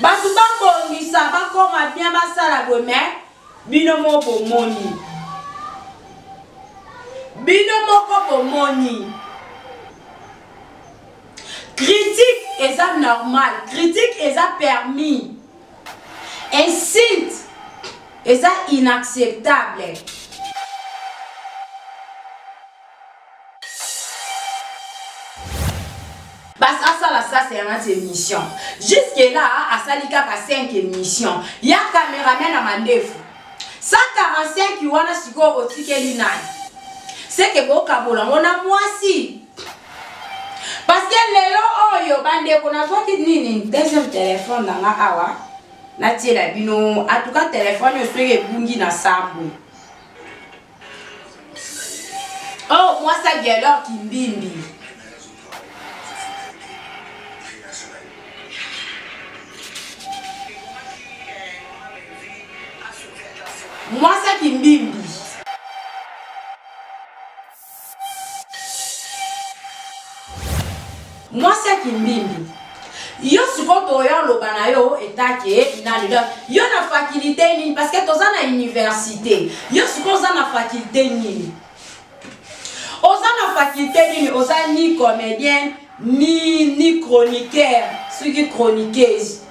Bato babongisa bakoma bien basala boye mais bino moko bomoni. Bino moko bomoni. Critique eza normal, critique eza permis. Insulte eza inacceptable. Bas asala sasa ya nati émission. Jusque là asali kaka 5 émission. Ya cameraman na mandefu. 145 wana sikoyo otikeli nani? Seke bokabola ngo na mwasi. Parce que lelo oyo bandeko nazwaki nini deuxième téléphone na nga awa natiela bino en tout cas téléphone oyo soki ebungi na sambwe. Oh, mwasi ya Gaylor Kimbimbi. Mwasi ya Kimbimbi. Mwasi ya Kimbimbi. Yo sikoyo toya oloba na yo etake nani donc yo na faculté nini parce que toza na université yo sikoyo oza na faculté nini oza na faculté nini oza ni comédienne ni ni chroniqueur soki chroniqueuse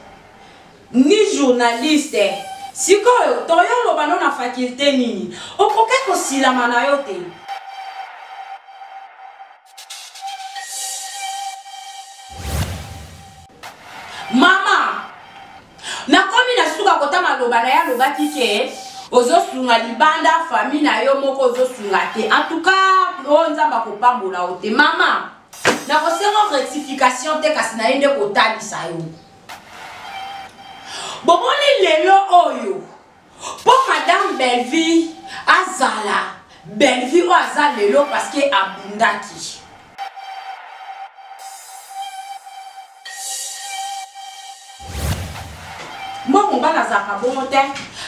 ni journaliste sikoyo toya oloba no na faculté nini okoki kosilama na yo te Mama, nakomi na suka kota maloba na ye alobaki ke ozosunga libanda famille na yo moko ozosunga te en tout cas oyo nzambe akopambola yo te mama nakosenga rectification te kasi na ye nde kotalisa yo bomoni lelo oyo mpo madame Bellevue azala Bellevue oyo aza lelo parce que abundaki mbongo mobali azalaka bongo te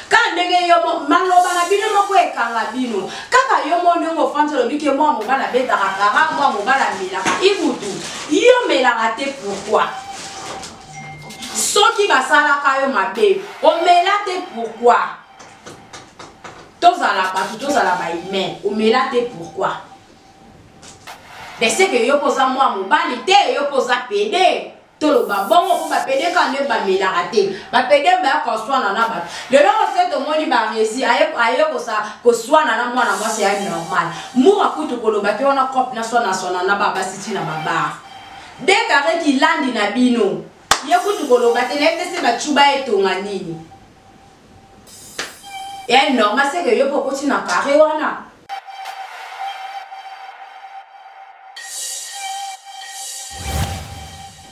kaka ndenge yo maloba na bino moko ekanga bino kaka yo mo ndenge ofandi olobi ke mwa mobali abetaka kara mwa mobali amelaka ibutu yo melaka te pourquoi soki basalaka yo mabe omela te pourquoi tozala bato tozala ba humain omela te pourquoi beseke yo mpo oza mwa mobali te yo mpo oza pede toloba bongo mpo bapede kaka nde bamelaka te bapede baya koswana na bato lelo ose tomoni baresi aye koswana na mwana mwasi ya normal mura kutu koloba te wana cope naswanaswana na babasi ti na babar De carre kilandi na bino. Ye kutu koloba te nayebi te se bacuba etonga nini. Ya normal c'est que yo pe okoti na carre wana.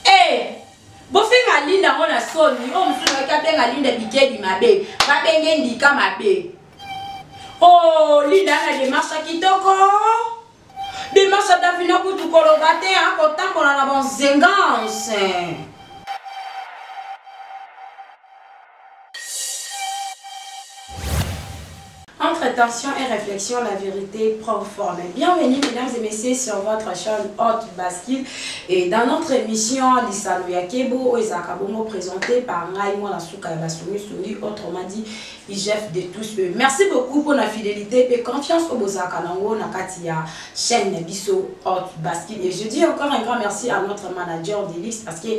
Eh! Bofinga Linda ngo na soni, oyo mosusu nayoki abenga Linda bikedi mabe, babenge ndika mabe. Oh, Linda na demarche ya kitoko. Demarche ya Davina kutu koloba te, akotambola na bonzengance. Entre tension et réflexion, la vérité prend forme. Bienvenue mesdames et messieurs sur votre chaîne Haute Bascule et dans notre émission Lisano ya Kebo ezalaka bongo présentée par ngai mwana suka ya basongi songi autrement dit IGF de tous eux. Merci beaucoup pour la fidélité et confiance au bozalaka nango na kati ya chaîne na biso Haute Bascule. Et je dis encore un grand merci à notre manager Delix parce que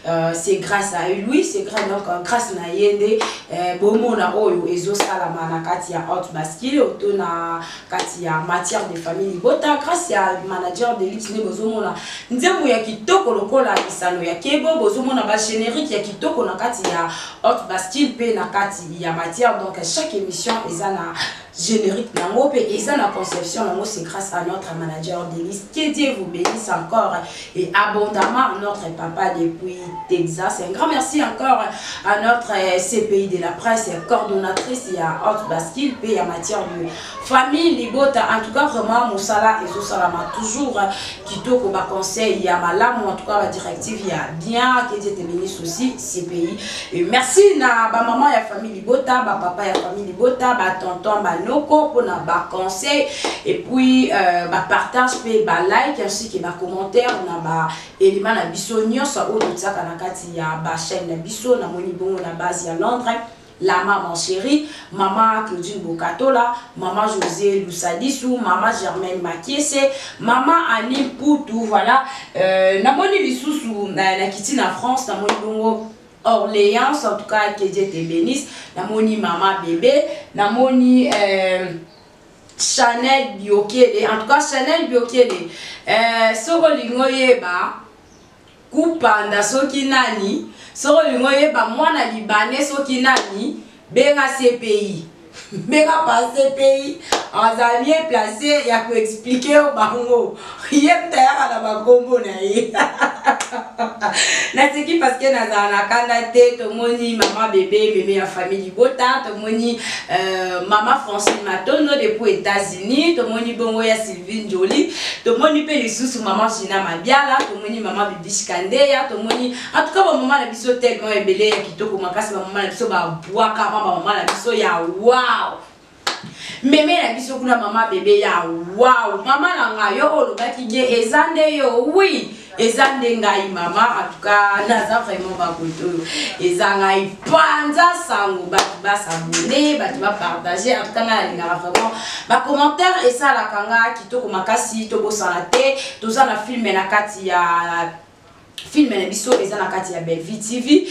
euh, c'est grâce à lui, c'est grâce donc euh, grâce na yende euh, bomona oyo ezo salama na kati ya Haute Bascule auto na kati ya matière de famille libota grâce ya manager Delix nde bozomona nzembo ya kitoko lokola lisano ya kebo bozomona ba générique ya kitoko na kati ya Haute Bastille pe na kati ya matière donc chaque émission eza na générique nango pe eza na conception nango c'est grâce à notre manager Delis que Dieu vous bénisse encore et abondamment notre papa depuis Texas un grand merci encore à notre euh, CPI de la presse coordonnatrice ya Haute Bastille pe ya matière de famille libota en tout cas vraiment mosala ezosalama toujours kitoko ba conseil ya malamu en tout cas ba directive ya bien que Dieu te bénisse aussi CPI et merci na ba maman ya famille libota ba papa ya famille libota ba tonton ba banoko mpona baconseil et puis euh, bapartage mpe balike ainsi que bacommentaire na baelema na biso nyonso oyo totiaka na kati ya bachaîne na biso. Namoni bongo na base ya Londres la maman chérie, maman Claudine Bokatola, maman José Lusadisu, maman Germaine Makiese, maman Annie Poutou, voilà. Namoni lisusu na, na kiti na France, namoni bongo Orléans, en tout cas que Dieu te bénisse. Namoni maman bébé, namoni Chanel Biokele, en tout cas Chanel Biokele. Soko lingo yeba kupanda soki nani, soki olingi oyeba mwana libane soki nani, benga CPI, benga pa CPI, aza bien placé ya koexpliquer yo bango. Ye mutu ayaka na bakombo na ye. Naseki parce que nazala na kanda te. Tomoni mama bebe meme ya famille libota, tomoni mama Francine Matondo depuis États-Unis, tomoni bongo ya Sylvie Njoli, tomoni mpe lisusu mama Gina Mabiala, tomoni mama Bibish Kandeya, tomoni en tout cas bamama na biso tellement ebele ya kitoko makasi, bamama na biso babwakama, bamama na biso ya wow, meme na biso kuna, mama bebe ya wow, mama na ngai, yo olobaki ge eza nde yo, oui, eza nde ngai mama. En tout cas naza vraiment bakoto oyo eza ngai. Panza sango, bato bas'abonner, bato bapartager. En tout cas ngai nalingaka vraiment bacommentaire, esalaka nga kitoko makasi. Tobosana te, toza na film na kati ya film na biso, eza na kati ya Bellevue TV,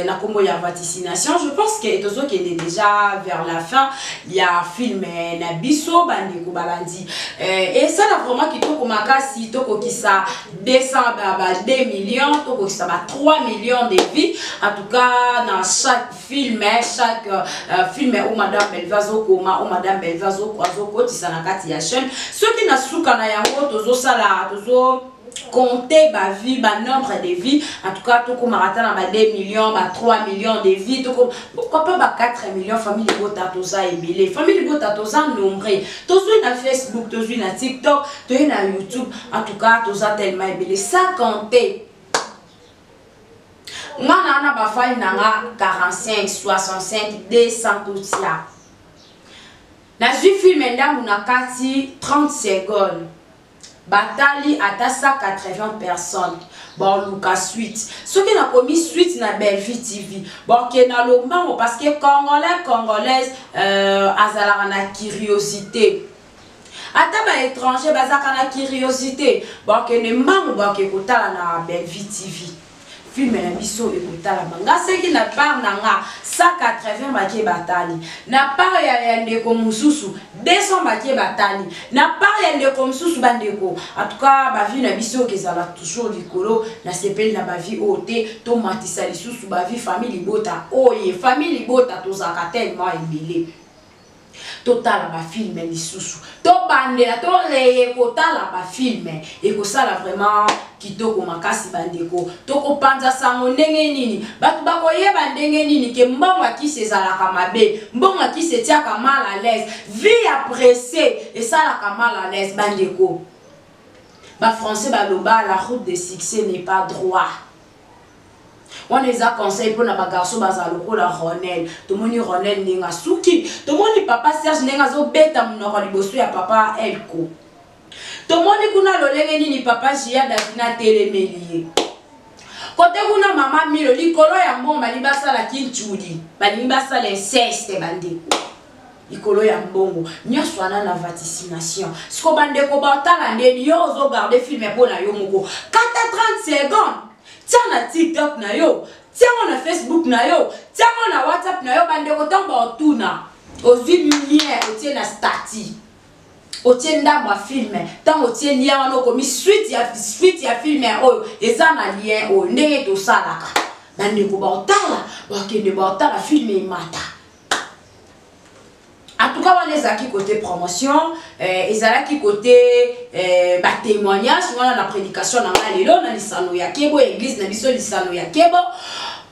na nkombo ya Vaticination. Je pense que tozokende déjà vers la fin ya film na biso. Bandeko balandi, esala vraiment kitoko makasi. Tokokisa 200 ba 2 millions, tokokisa ba 3 millions de vues en tout cas na chaque film, chaque film oyo madame Bellevue azokoma, oyo madame Bellevue azokotisa na kati ya chaîne. Soki na suka na yango tozosala, tozo compter ba vues, ba nombre de vues, en tout cas tokomaka ata na ba 2 millions, ba 3 millions de vues, pourquoi pas ba 4 millions. Famille libota, toza ebele. Famille libota, toza nombreux. Tozwi na Facebook, tozwi na TikTok, toye na YouTube, en tout cas toza tellement ebele, sans compter nga na na bafani na nga 45, 65, 200. Totia nazwi film ndambu na kati 30 secondes, batali ata 180 personnes, baoluka suite. Soki nakomi suite na Bellevue TV, bakende na lombango parce que congolais, congolaise azalaka na curiosité, ata baétranger bazalaka na curiosité, bakende mbango, bake kotala na Bellevue TV film na biso ekotalama. Nga soki na part na nga 180 bake batali, na part ya ndeko mosusu 200 bake batali, na part ya ndeko mosusu. Bandeko, en tout cas bavues na biso oyo ezala toujours likolo. Nasepeli na bavues oyo te, tomatisa lisusu bavues. Famille libota oye, famille libota, tozalaka tellement ebele. Totala bafilm lisusu, tobandela toreye kotala bafilm, ekosala vraiment kitoko makasi. Bandeko, tokopanza sango ndenge nini? Bato bakoyeba ndenge nini ke mbongo ya kisi ezalaka mabe, mbongo ya kisi etiaka mal à l'aise, vie ya pressé esalaka mal à l'aise? Bandeko, bafrançais baloba: "La route de succès n'est pas droit." Wana eza conseil mpona bagarçon bazala lokola Ronel. Tomoni Ronel ndenge asuki, tomoni papa Serge ndenge azobeta monoko liboso ya papa Elko, tomoni kuna lolenge nini papa Jia Davina atelemeli ye kote kuna, mama Milo likolo ya mbongo balingi basalaki ncudi, balingi basala inceste. Bandeko, likolo ya mbongo nyonso wana na vaticination. Siko bandeko batala ndeni yo ozogarder film mpo na yo moko. Kata 30 seconde, tia na TikTok na yo, tiango na Facebook na yo, tiango na WhatsApp na yo. Bandeko, ntango baotuna, ozwi lien, otie na statut, otie ndambo ya film. Ntango otie lien wana, okomi suite ya film oyo eza na lien oyo. Ndenge tosalaka, bandeko baotala, bakende baotala film, emata. En tout cas wana ezalaki côté promotion, ezalaki côté batémoignage wana na prédication na ngai lelo na lisano ya kebo, église na biso lisano ya kebo.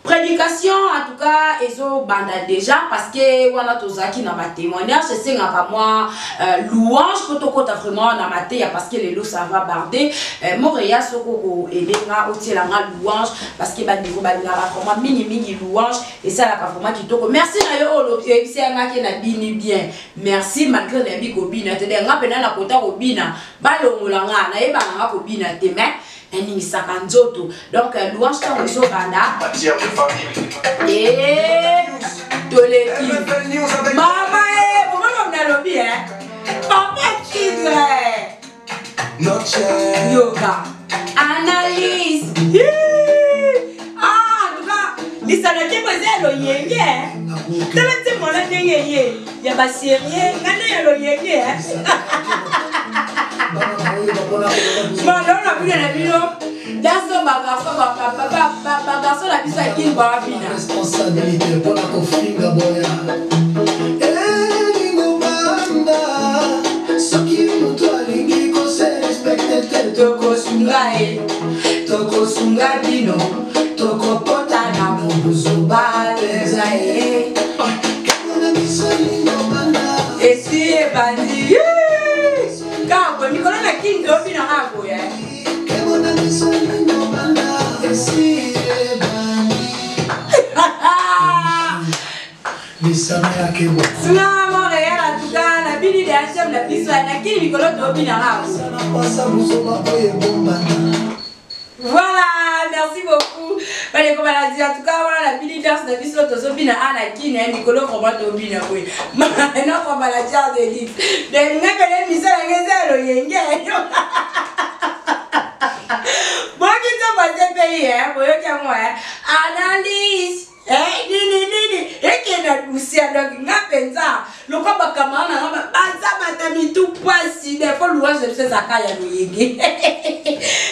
Prédication en tout cas ezo banda déjà parce que wana tozalaki na ba témoignages esengaka mwa euh, louange po tokota vraiment na mateya parce que lelo ça va barder euh, Moreya soko ko elenga otiela nga louange parce que bandeko balingaka vraiment mingi mingi louange esalaka vraiment kitoko merci na yo olobi oyebisi nga ke na bini bien merci malgré nayebi kobina te nga mpena nakota kobina balongola nga nayebaka nga kobina te mais eningisaka nzoto donc euh, louange ntango ezobanda eh, toleki mama e eh, bomama nalobi e papa tigre yoka analyse ah, en tout cas lisano te eza ya loyenge tala te mwana ndenge ye ya baserie nga nde ya loyenge malona bino na bino daso bagarso bagarso na biso ya kin bawabina responsabilité mpona kofinga boya elingo banda soki moto alingi kose respecte te tokosunga ye tokosunga bino tokokota na mobuzoba eza ye esi ebandi kaka boye mikolo na kini tobina kaka boye Suna Montréal en tout cas na bini de HM na biso na kini mikolo tobina kaka Voilà, merci beaucoup. Bandeko balandi en tout cas wana na bini danse na biso tozobina a na kini ya mikolo vraiment tobina boye. Notre manager de luxe. Donc nga pele misala nga eza ya loyenge. Boyoki to base pays hein, boyoki yango hein. Analyse Eh, nini nini ekenda lucia donc nga mpenza lokwa bakamara na nga baza bata mitu mpasi defo louange na biso ezalaka ya loyenge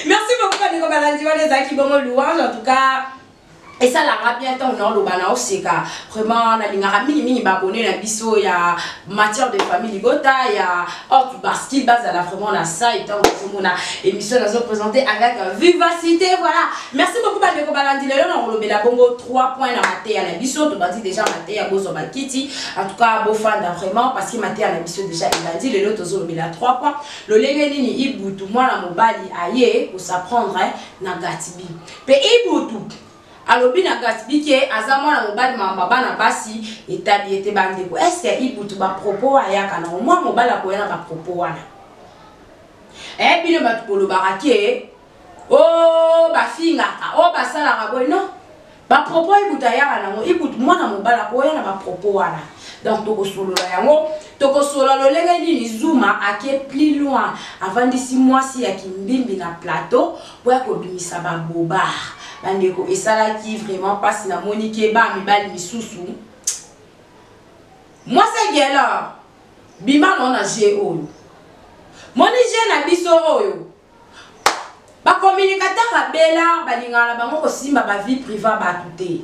merci beaucoup bandeko balandi wana ezalaki bongo louange en tout cas esalaka bien ntango naoloba naoseka vraiment nalingaka mingimingi baabone na biso ya matière de famille libota ya Hors Basket bazala vraiment na sai ntango tozomona émission nazo présenter avec vivacité voilà merci beaucoup bandeko balandi lelo na kolobela bongo 3 points na mateya na biso tobandi déjà mateya bozwa bakiti en tout cas bofanda vraiment parce que mateya na biso déjà ebandi lelo tozolobela 3 points lolenge nini ibutu mwana mobali aye kosaprendre na gatibi mpe ibutu Alobi na Gatsby ke aza mwana mobali makambo ya bana basi etali ye te ba ndeko est ce que Ibutu ba propos oyo ayaka nango mwana mobali akoya na ba propos wana eh bino batu bolobaka ke oh bafingaka oh basalaka boye non ba propos Ibutu ayaka nango Ibutu mwana mobali akoya na ba propos wana donc tokosolola yango tokosolola lolenge nini Zuma ake plus loin avandisi mwasi ya kimbimbi na plateau mpo ya kobimisa ba bobar bandeko esalaki vraiment mpasi namoni ke ba mibali misusu mwasi egela bima nao na je oyo moni je na biso oyo bacommunicateur babela balingaka na bango kosimba ba vie priva bato te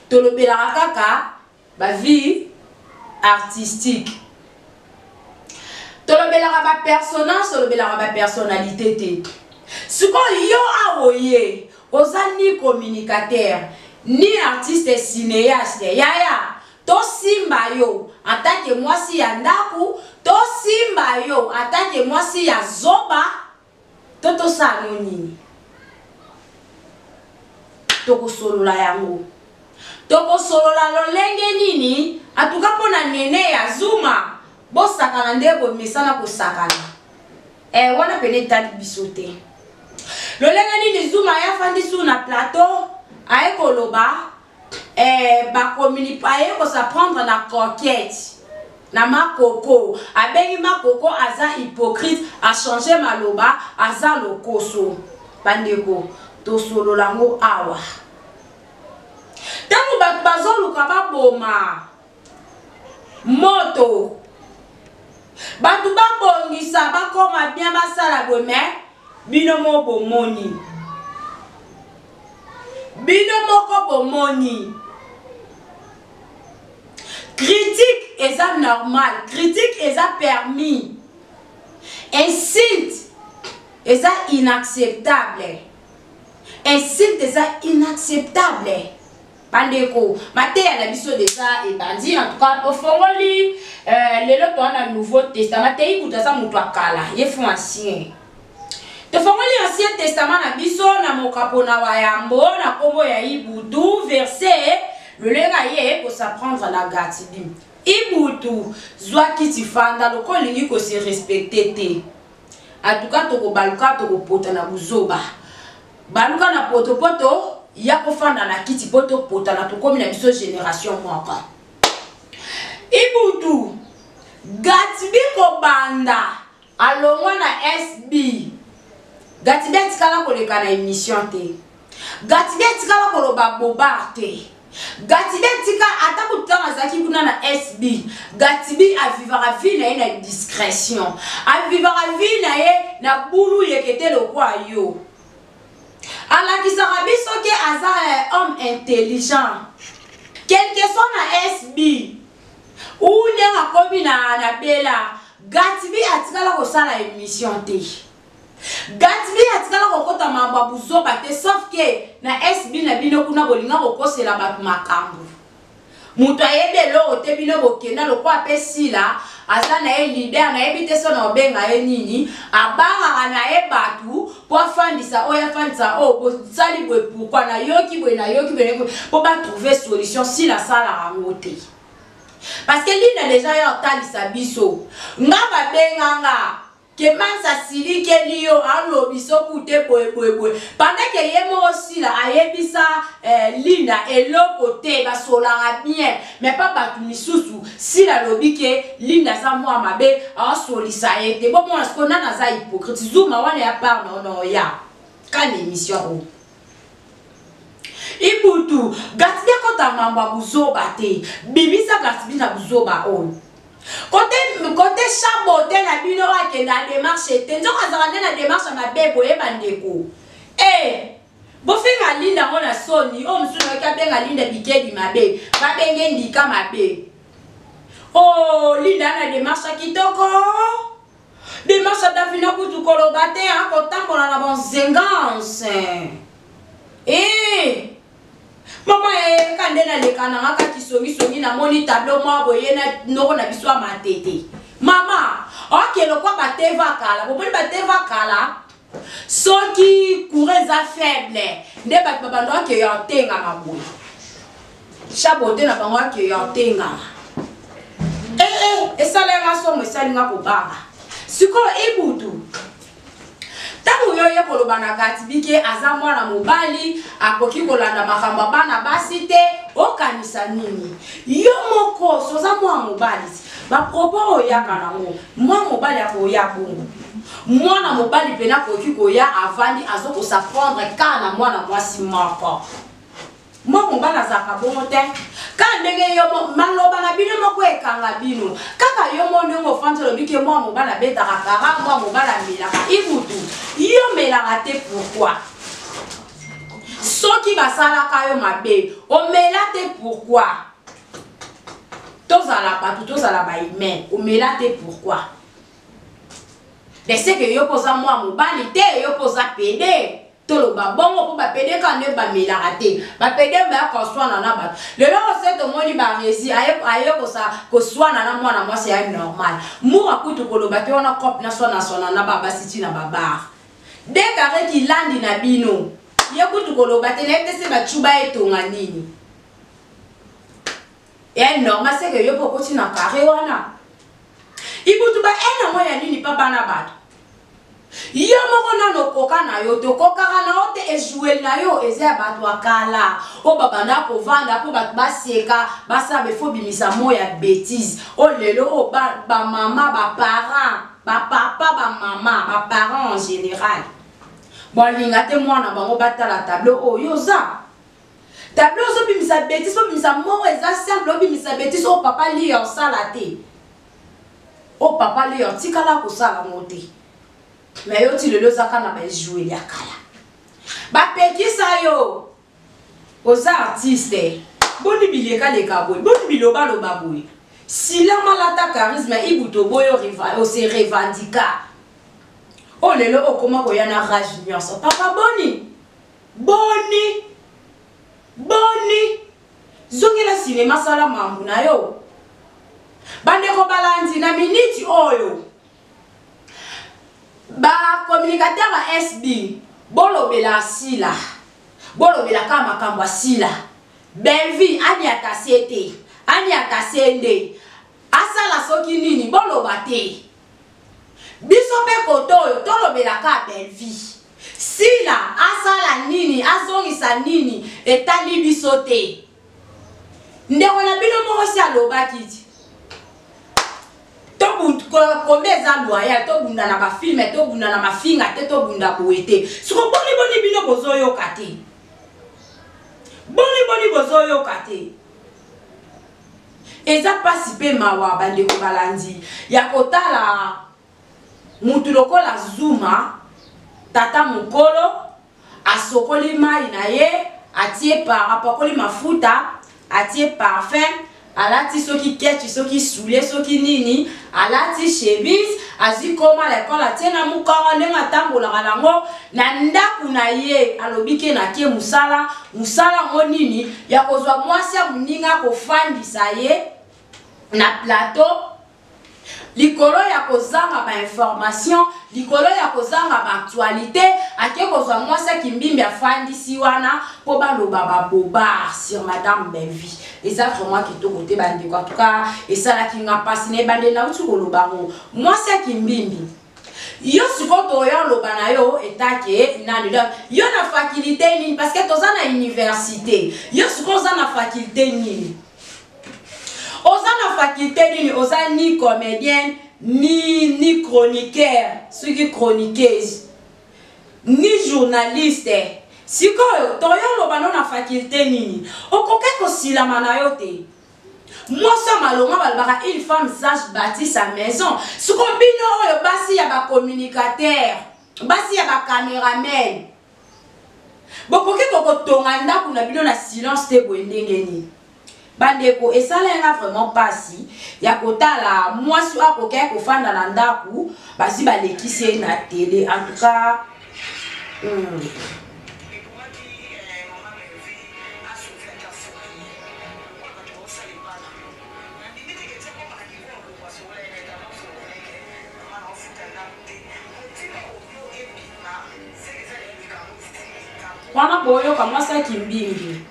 tolobelaka kaka ba vie artistique tolobelaka ba personnage tolobelaka ba personnalité te sikoyo yo awa oye oza ni communicateur ni artiste cinéaste yaya tosimba yo atake mwasi ya ndako tosimba yo atake mwasi ya zoba to tosala no nini tokosolola yango tokosolola lolenge nini atuka mpo na nene ya zuma bosakana nde bomesana kosakana e wana pene etali biso te lolenge nini zuma ye afandi su na plateau aye koloba eh, bakomini aye kosaprendre na coquette na makoko abengi makoko aza hypocrite achange maloba aza lokoso bandeko tosolola yango awa ntango bato bazoluka baboma moto bato babongisa bakoma bien basala boye me bino mo bomoni bino moko bomoni critique eza normal critique eza permis insulte eza inacceptable insulte eza inacceptable. Bandeko, mateya na biso deja ebandi. En tout cas, tofongoli lelo toa na Nouveau Testament. Te Ibutu aza moto ya kala, ye fo ancien. Tofongoli Ancien Testament na biso na mokapo na wayambo na kombo ya Ibutu, verset lolenga ye kosaprendre na Gatibi. Ibutu, zwa kiti fanda lokola olingi ko se respecter te. En tout cas, tokobaluka tokopota na buzoba. Baluka na potopoto ya kofanda na kiti po topotana, tokomi na biso generation moko. Ibutu, Gatibi kobanda alongwa na SB. Gatibi atikala koleka na émission te. Gatibi atikala koloba bobar te. Gatibi atika ata kutanga azalaki kuna na SB. Gatibi avivaka vie na ye na discrétion. Avivaka vie na ye na bulu yekete lokwa yo. Alakisaka biso ke aza homme intelligent. Quel que soit na SB ou ndenge akomi na Bella, Gatibi atikala kosala émission te. Gatibi atikala kokota mambo ya buzoba te, sauf ke na SB na bino kuna bolinga kokosela bato makambo. Moto ayebi eloko te, bino bokenda lokola pe Sila aza na ye leader, nayebi te so na obenga ye nini, abangaka na ye bato po afandisa oyo afandisa oyo, bosali boye pourquoi, nayoki boye, nayoki boye, nayoki boye, po ba trouver solution. Sila asalaka yango te. Parce que Linda déjà yo atalisa biso. Nga babenga nga ke Mansa asilikeli yo, alobi soki te boye boye boye. Pendant que ye moko Sila ayebisa Linda eloko te, basolaka bien, mais pas bato misusu. Sila alobi ke Linda aza mwa mabe, asolisa ye te. Bomona sikoyo nani aza hypocrite. Zuma wana ya part na ono ya kana émission oyo. Ibutu, Gatibi akota mambo ya buzoba te. Bimisa Gatibi na buzoba oyo. Kote chabote na bino oyo akenda na démarche te. Nzoka azalaka nde na démarche ya mabe boye bandeko. Bofinga Linda ngo na soni, oyo mosusu nayoki abenga Linda bikedi mabe, babenge ndika mabe. Oh, Linda na démarche ya kitoko. Démarche ya Davina kutu koloba te, akotambola na bonzengance. Mama ka nde naleka na nga kaka kisongisongi, namoni tableau moko boye na noko na biso ya matete. Mama, oke lokwa bateva kala, bomoni bateva kala, soki courant eza faible, nde bato babanda oke ya otengama boye. Chabote na bango oke ya otengama. Esala nga somo, esali nga kobanga. Sikoyo Ibutu, ntango yo ye koloba na Gatibi ke aza mwana mobali, akoki kolanda makambo ya bana basi te, okanisa nini? Yo moko soza mwana mobali, ba propos oyo yaka nango, mwana mobali akoya bongo. Mwana mobali pena akoki koya avandi azo kosaprendre kaka na mwana mwasi moko. Mwana mobali azalaka bongo te. Kaka ndenge yo maloba na bino moko ekanga bino. Kaka yo mo ndenge ofandi olobi ke mwana mobali abetaka kara, mwana mobali amelaka. Ibutu, yo melaka te pourquoi? Soki basalaka yo mabe, omela te pourquoi? Tozala bato, tozala ba humain, omela te pourquoi? Mais c'est que yo poza mwana mobali te, yo poza pédé. Toloba bongo po ba pédé ka nde bamelaka te. Ba pédé ba koswana na bato. Lelo ose tomoni ba rési aye aye kosa koswana na mwana mwasi ya normal. Mura kutu koloba te wana cop na swana swana na ba basi ti na ba bar. Dekare ki landi na bino. Ye kutu koloba te na ete se ba chuba etonga nini. Ya normal c'est que yo po koti na carré wana. Ibutu ba ena mo ya nini pa bana bato. Yo moko nano koka na yo, tokokaka na yo te, ejouel na yo, eza ya bato ya kala. Oyo babanda kovanda po bato baseka, basala befo bimisa mo ya bêtise. Oyo lelo oyo ba mama, ba parents, ba papa, ba mama, ba parents en général. Balinga te mwana bango batala tableau oyo oza. Tableau ozobimisa bêtise, obimisa moko eza simple, obimisa bêtise oyo papa Lia osala te. Oh papa Léon, tikala kosala ngo te. Mais yo ti lelo ozaka na ba jouer ya kala. Ba pekisa yo. Oza artiste. Boni bileka leka boye, boni biloba loba boye. Sila malata charisme Ibutu boyo riva, o se revendica. Oh lelo okoma koya na rage nyonso. Papa boni. Boni. Boni. Zongela cinema sala mambu na yo. Bandeko balandi na minute oyo ba communicateur ya SB bolobela Sila. Bolobela kaka makambo ya Sila. Bellevue aniata se te. Aniata se nde. Asala soki nini boloba te. Biso pe kote oyo tolobela kaka Bellevue. Sila asala nini azongisa nini etali biso te. Ndeko na bino moko si alobaki ti. Kombe eza loyal tobunda na ba film tobunda na mafinga te tobunda boye te. Siko boni boni bino bozoyoka te. Boni boni bozoyoka te. Eza pasi pe mawa bandeko balandi ya kotala mutu lokola Zuma tata mukolo asokoli mayi na ye atie par apakoli mafuta atie parfum alati soki ketch soki soulier soki nini alati chemise azwi koma lekole atie na mokongo ndenge atambolaka nango na ndako na ye alobi ke nake mosala mosala yango nini ya kozwa mwasi ya moninga kofandisa ye na plateau likolo ya kozanga ba information likolo ya kozanga ba actualité ake kozwa mwasi ya kimbimbi afandisi wana mpo baloba ba bobard sur madame Bellevue eza vraiment kitoko te bandeko en tout cas esalaki nga mpasi na ebandeli nauti koloba yango mwasi ya kimbimbi yo sikoyo toya oloba na yo etake nani donc yo na faculté nini parce que toza na université yo sikoyo oza na faculté nini oza na faculté nini oza ni comédienne ni ni chroniqueur soki chroniqueuse ni journaliste sikoyo toya oloba no na faculté nini okoki kosilama na yo te mwasi ya malonga balobaka une femme sage bâtit sa maison sikoyo bino oyo basi ya bacommunicateur basi ya bacameraman bokoki kokotonga ndako na bino na silence te boye ndenge nini bandeko esala yanga vraiment mpasi ya kotala mwasi oyo akokaki kofanda na ndako bazwi balekisi ye na tele en tout cas Wana boyoka mwasi ya kimbimbi.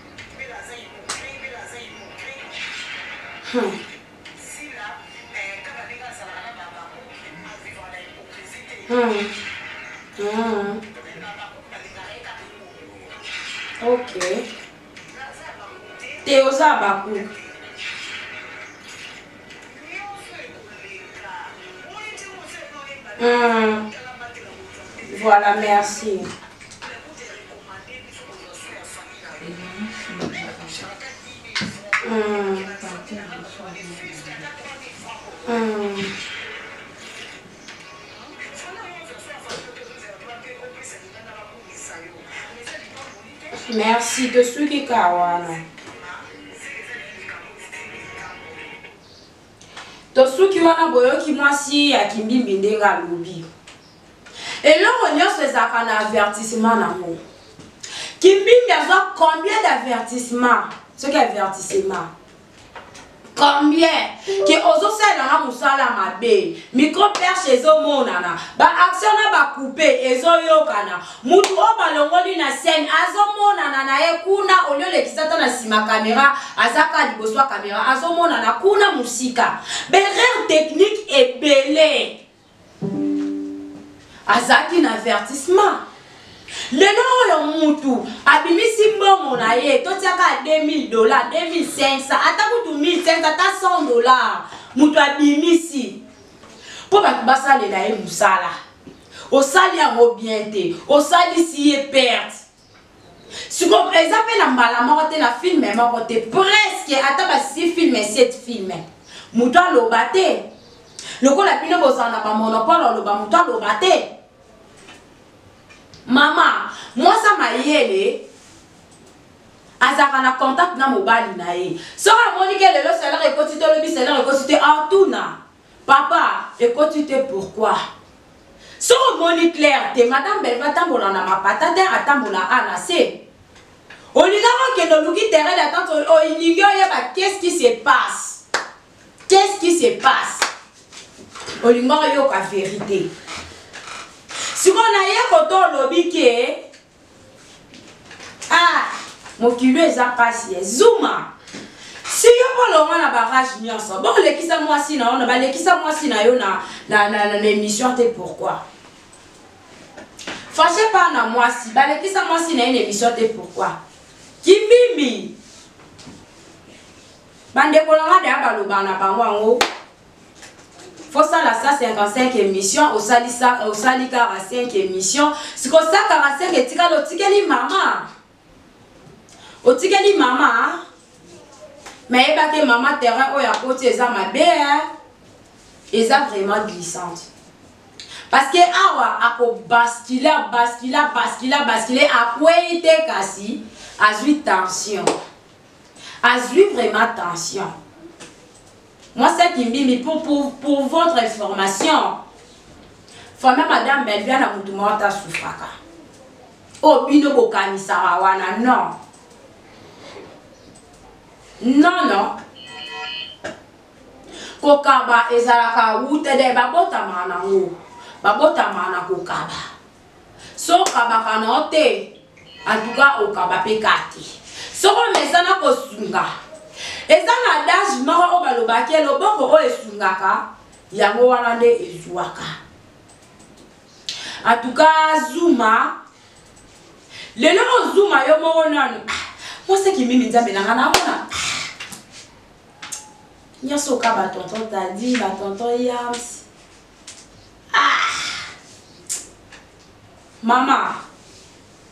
Ok. Te oza baku. Voilà, merci. Merci tosuki ka wana. Tosuki wana boyoki mwasi ya kimbimbi ndenge alobi. Eloko nyonso ezalaka na avertissement nango. Kimbimbi azwa combien d'avertissement? Soki avertissement combien ke ozosalela nga mosala mabe micro perche ezomonana baaction na bacoupe ezoyokana mutu oyo balongoli na scène azomonana na ye kuna olio olekisa ata na nsima kamera aza kaka liboso ya kamera azomonana kuna mosika baerreur technique ebele azalaki na avertissement lelo oyo mutu abimisi mbongo na ye totiaka 2000 dollars 2500 ata kutu 1500 ata 100 dollars mutu abimisi mpo bato basalela ye mosala osali yango bien te osalisi ye perte sikoyo eza mpe na mbala moko te na filme moko te presque ata ba 6 filme 7 filme moto aloba te lokola bino bozala na bamonopole oloba moto aloba te mama mwasi ya mayele azalaka na contact na mobali na ye soki amoni ke lelo salaire ekoti te olobi salaire ekoti te atuna papa ekoti te pourquoi soki omoni claire te madame belva atambola na mapata te atambola a na se. Olingaka okende oluki terrain d'attente olingi oyeba qu'est-ce qui se passe. Qu'est-ce qui se passe? Olingaka oyoka verite. Sikoyo na ye koto olobi ke ah mokili eza pasi ye Zuma. Si yo mpo olongwa na barrage nyonso bolekisa mwasi na yo na balekisa mwasi na yo na, na, na, na, na émission te pourquoi? Fache pa na mwasi balekisa mwasi na ye na émission te pourquoi? Kimbimbi bandeko na nga deya balobaka na bango yango fosala 155 émission osali osali 45 émission siko 145 etikali otikeli mama otikeli mama me yebake mama terrain oyo akoti eza mabe eh? eza vraiment glissante parce que awa akobaskile abaskile abaskile abaskile akwei te kasi azwi tension azwi vraiment tension mwasi ya kimbimbi pour, pour, pour votre information famille madame Bellevue na mutu moko ta souffraka oyo bino bokanisaka wana non non non kokaba ezalaka wuta de babotamaka nango babotamaka na kokaba so okabaka na yo te en tout cas okaba mpe ka te soko omesana kosunga eza na adage moko oyo balobaki loboko oyo esungaka yango wana nde ezwaka en tout cas zuma lelo oyo zuma yo moko nanu ah, mwasi kimimi nzambe na ngai namona ah, nyonso oka batonton tadi batonton yams ah! Mama,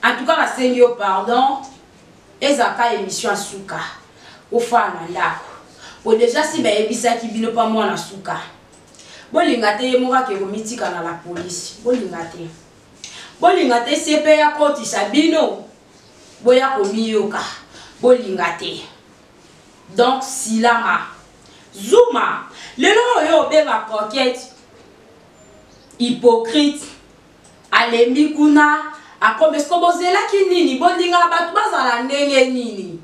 en tout cas nasengi yo pardon, ezalaka émission ya suka ofana na ndako po deja si bayebisaki bino pa mwana suka bolinga te ye moko ake komitika na la police bolinga te bolinga te sepe ya kotisa bino boya komiyoka bolinga te donc silama zuma lelo oyo obenga coquette hypocrite alembi kuna akomi siko bozelaki nini bolingaka bato bazala ndenge nini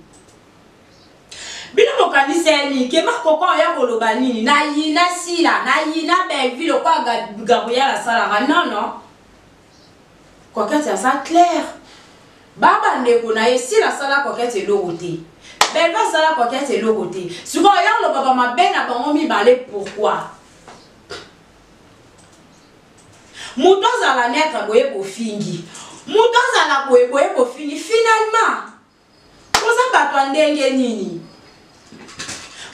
bino bokanisi ya nini ke makoko aya koloba nini nayina sila nayina bellevue lokola gabriel asalaka non non coquette aza claire ba bandeko na ye sila asala coquette eloko te bellevue asala coquette eloko te sikoyo ya oloba bamabe na bango mibale pourquoi Moto azala neutre boye bofingi. Moto azala boye boye bofingi. Finalement, boza bato ya ndenge nini?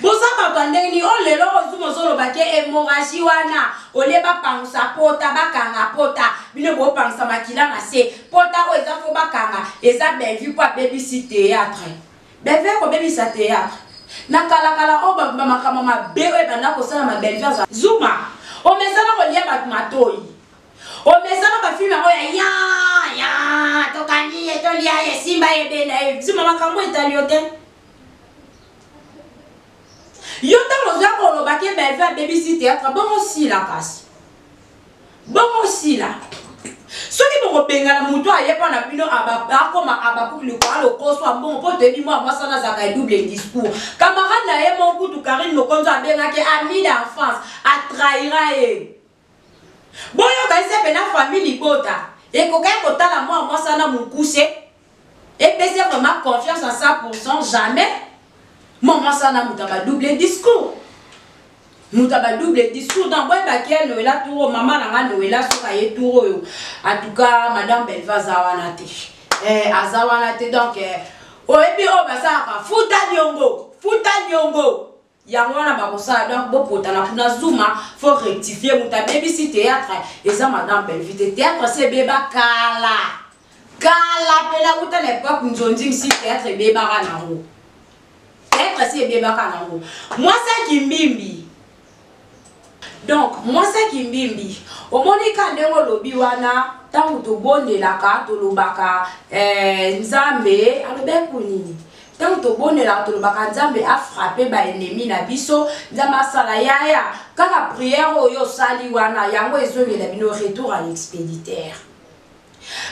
boza bato ya ndenge nini oyo oh, lelo ozuma ozoloba ke hémorragie wana olie bapangusa pota bakanga pota bino bopangusa makila na se pota oyo eza fo bakanga eza bellevue mpo abebisi théâtre Bellevue akobebisa theatre. Na kala kala oyo ba makambo mabe oyo ebanda kosalama Bellevue aza Zuma omesana kolia bato matoyi omesana ba film yango ya ya ya tokangi ye tolia ye simba ye benda ye Zuma makambo etali yo te yo ntango oza koloba ke Bellevue abebisi theatre bongo sila kasi Bongo sila. Soki bokobengana moto aye mpo na bino akoma abakuki lokola lokoso ya mbongo mpo toyebi mwa mwasi wana azalaka ya double discours. Camarade na ye moko kutu Carine Mokonzi abengaki ami d'enfance atrahira ye. Boyoka ese mpe na famille libota ekokaki kotala mwa mwasi wana mokuse epesi vraiment confiance à 100% jamais mwa mwasi wana moto ya ba double discours. moto ya ba double discours donc boyeba ke noela tour oyo mama na nga noela soki aye tour oyo en tout cas madame belva aza wana te eh, aza wana te donc eh, oyebi oyo basalaka futa niongo futa niongo yango wana bakosala donc bopotana kuna zuma faut rectifier moto abebisi théâtre eza madame bellevue te théâtre se ebeba kala kala mpena uta na epoque nzonzi msi théâtre ebebaka nango Théâtre si ebebaka nango. Mwasi ya kimbimbi. Donc mwasi ya kimbimbi omoni ka ndenge olobi wana ntango tobondelaka tolobaka eh, nzambe alobaki ko nini ntango tobondelaka tolobaka nzambe afrape baennemi na biso nzambe asala yaya kaka priere oyo osali wana yango ezongela bino retour à l'expéditeur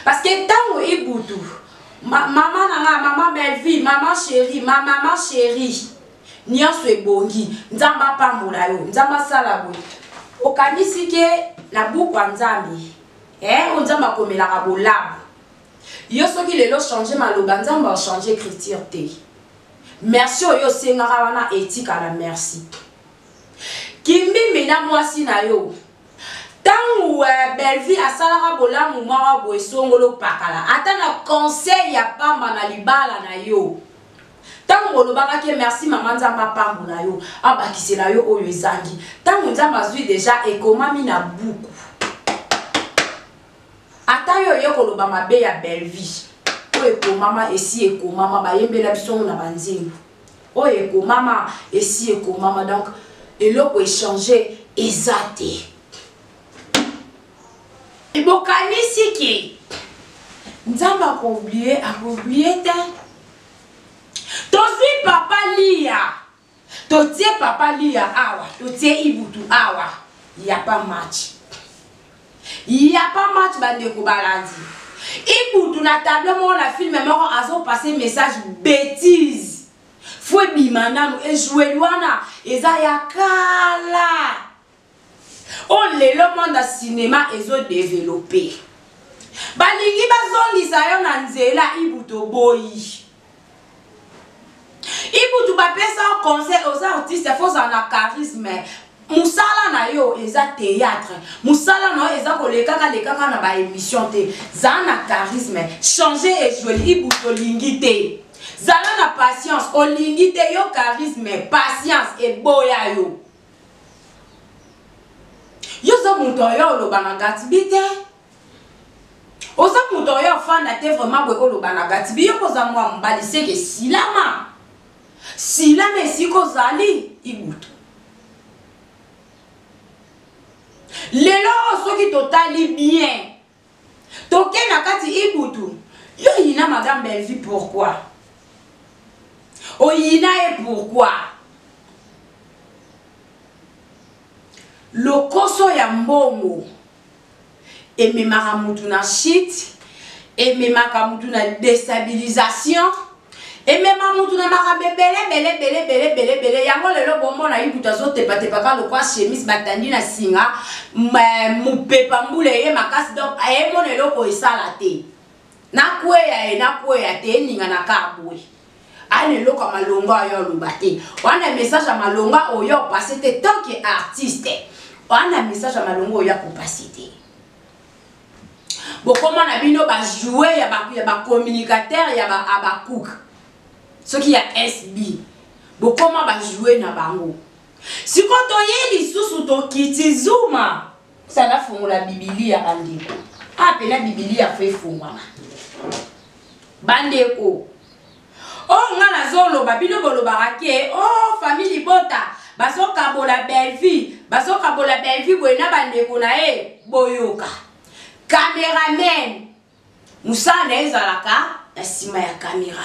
parce que ntango ibutu Ma, mama na nga, mama Bellevue, mama chérie, ma mama chérie. Nyonso ebongi. Nzambe apambola yo. Nzambe asala boye. Okanisi ke na buku ya Nzambe, eh, oyo Nzambe akomelaka bolamu. Yo soki lelo changer maloba, Nzambe a changer écriture te. Merci oyo osengaka wana etikala merci. Kimbimbi na mwasi na yo. Tango eh, Bellevue asalaka bolamu moko boye songolo pakala ata na conseil ya pamba na libala na yo. Tango bolobaka ke merci mama Nzambe apambola yo, abakisela yo oyo ezangi. Tango Nzambe azui deja ekomami na buku. Ata yo oye koloba mabe ya Bellevue, oyo ekomama esi ekomama bayembela biso na banzembo. Oyo ekomama esi ekomama donc eloko echange eza te. Bokanisi ke Nzambe akoublie, akoublie te. Tozwi papa Lia, totie papa Lia awa, totie Ibutu awa, ya pas match. Ya pas match bandeko balandi. Ibutu na tableau moko na film moko azo passer message bêtise. Faut ebima nanu ejoueli wana eza ya kala. Oyo lelo monde ya cinema ezo developper. Balingi bazongisa yo na nzela Ibutu oboyi. Ibutu bapesa yo conseil oza artiste faut ozala na charisme. Musala na yo eza théâtre. Musala na yo eza kolekaka lekaka na ba émission te. Zala na charisme, changer ejoueli Ibutu olingi te. Zala na patience, olingi te yo charisme, patience eboya yo. Yo oza moto oyo oloba na Gatsby te. Oza moto oyo ofanda te vraiment boye oloba na Gatsby. Yo oza mwa mobali seke silama. Silama esika ozali Ibutu. Lelo oyo soki totali bien toke na kati Ibutu, yo oyina madame Bellevue pourquoi? Oyina ye pourquoi? Lokoso ya mbongo ememaka mutu na chute, ememaka mutu na destabilisation, emema mutu na makambo ebele ebele ebele ebele ebele ebele. Yango lelo bomona Ibutu azotepatepaka lokwa chemise batandi na singa, mopepa mbula eye makasi, donc ayemona eloko esala te. Nakweya ye nakweya te, eninga ka boye. Ana eloko ya malonga oyo oloba te, wana message ya malonga oyo opase te tant que artiste, wana message ya malonga oyo akopase te. Bokoma na bino ba jouer ya ba, ya ba communicateur ya ba Habacuc soki ya SB, bokoma ba jouer na bango. Siko toye lisusu tokiti Zuma sana fongola Biblia bandeko. Ah pena Biblia fo efongwama. Bandeko, oyo nga nazoloba bino bolobaka ke oh famille libota bazokabola Bellevue, bazokabola Bellevue boye na bandeko na ye. Boyoka cameraman mosala na ye ezalaka na nsima ya kamera,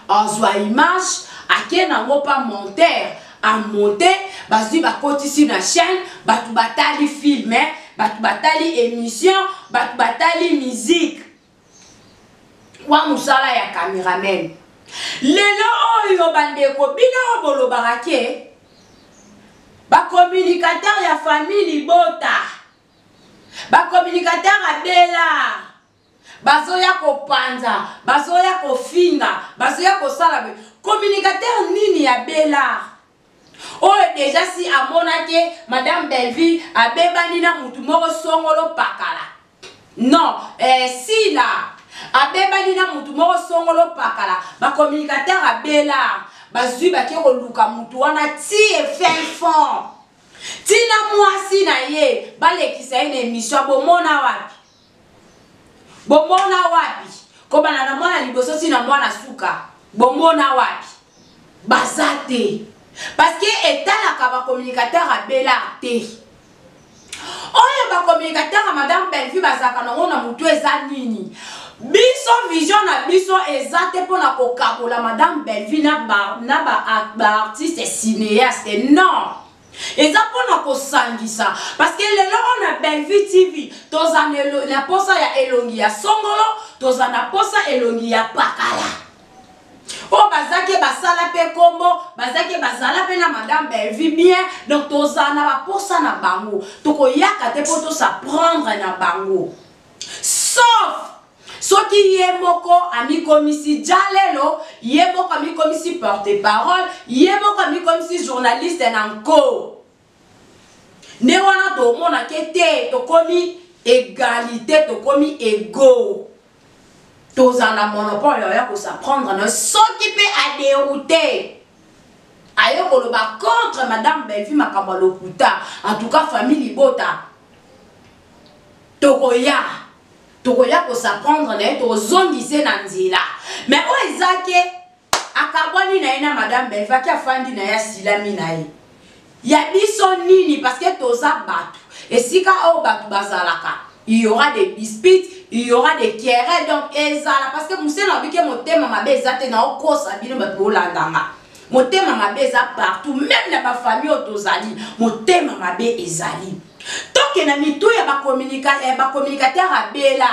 azwa image ake nango pa monteur amonte, bazwi bakotisi na chaîne, bato batali film, bato batali émission, bato batali musique. Wa mosala ya cameraman. Lelo oyo bandeko bino oyo bolobaka ke ba communicateur ya famille libota, ba communicateur abela bazoya kopanza, bazoya kofinga, bazoya kosala communicateur nini ya bela oyo deja si amonake madame Bellevue abebani na mutu moko songolo pakala. Non, Sila abebani na mutu moko songolo pakala, ba communicateur abela bazwi bake koluka mutu wana ti e fin fond ti na mwasi na ye balekisa ye na émission. Bomona wapi? Bomona wapi? Kobanda na mwana liboso ti na mwana suka, bomona wapi? Baza te, parce que etalaka ba communicateur abela te. Oyo ba communicateur ya madame Bellevue bazalaka nango na mutu eza nini? Biso vision na biso eza te mpona kokabola madame Bellevue na ba artiste cinéaste. Non. Eza pona kosangisa parce que lelo oyo na Bellevue TV toza na posa ya elongi ya songolo, toza na posa elongi ya pakala. Oyo baza ke basala pe kombo, baza ke bazala pe na madame Bellevue bien, donc toza na ba posa na bango. Tokoyaka te po to s'apprendre na bango. Sauf soki ye moko amikomisi djalelo, ye moko amikomisi porte-parole, ye moko amikomisi journaliste na nko. Nde wana tomona ke te tokomi egalite, tokomi ego. Tozala na monopole ya ko s'apprendre na soki pe a derouter. Aye koloba contre madame Bellevue makambo ya lokuta. En tout cas famille libota tokoya tokoya ko s'apprendre na ye, tokozongisa ye na nzela. Mais oyo eza ke akabwani na ye na madame Bellevue, ake afandi na ye, asilami na ye. Ya biso nini? Parce que toza bato. Esika oyo bato bazalaka, il y aura des disputes, il y aura des querelles, donc ezala parce que musena obike motema mabe eza te na okosa bino bato bolandanga. Motema mabe eza partout, même na ba famille oyo tozali, motema mabe ezali. Toke na mitu ya ba communicateur ya Bella.